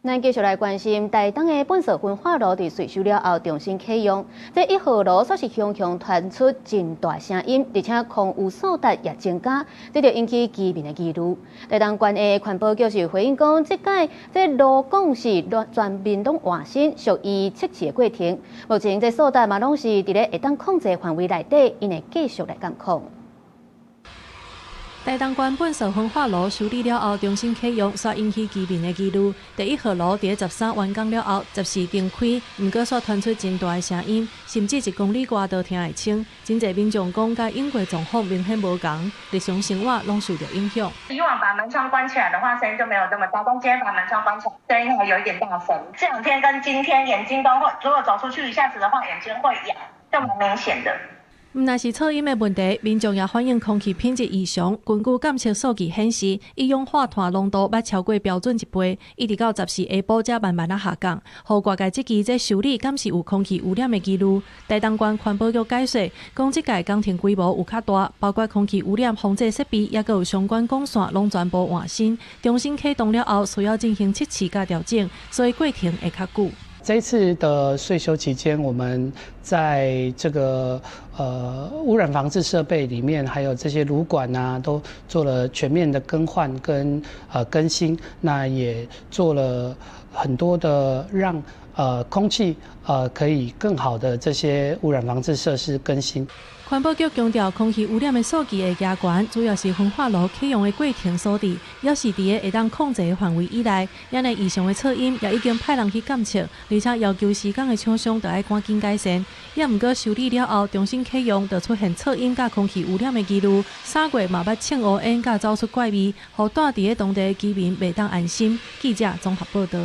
咱繼續來關心台東的糞埽焚化爐，佇歲修了後重新啟用。這一號爐煞是雄雄傳出真大聲音，而且空污數值也增加，這就引起居民的疑慮。台東縣的環保局是回應講，這擺這爐管是全面攏換新，屬於測試的過程。目前這數值嘛攏是佇咧會當控制範圍內底，𪜶會繼續來監控。台東縣糞埽焚化爐修理了後，重新啟用，煞引起居民的疑慮。第一號爐佇13完工了後，14重開，毋過煞傳出真大的聲音，甚至1公里外都聽會清。真濟民眾講，佮湧過狀況明顯無仝，日常生活攏受著影響。以往把門窗關起來的話，聲音就沒有這麼大。但今天把門窗關起來，聲音還有一點大聲。這兩天跟今天眼睛都會，如果走出去一下子的話，眼睛會癢，就蠻明顯的。毋但是噪音的問題，民眾也反映空氣品質異常。根據監測數據顯示，一氧化碳濃度捌超過標準一倍，一直到14下晡才慢慢仔下降。予外界質疑這修理敢是有空氣污染的疑慮。台東縣環保局解釋，講這屆工程規模有較大，包括空氣污染防治設備，抑閣有相關管線攏全部換新，重新啟動了後，需要進行測試佮調整，所以過程會較久。這次的歲修期間，我們在這個污染防治設備裡面，還有這些爐管啊，都做了全面的更換跟更新。那也做了很多的讓空氣可以更好的這些污染防治設施更新。環保局強調，空氣污染的數據會加懸，主要是焚化爐啟用的過程所致，猶是佇咧會當控制的範圍以內。遮爾異常的噪音也已經派人去監測，而且要求施工的廠商著愛趕緊改善。也毋過修理了後，重新啟用，就出現噪音佮空氣污染的疑慮。3月嘛捌衝烏煙佮走出怪味，予住佇咧當地的居民袂當安心。記者綜合報導。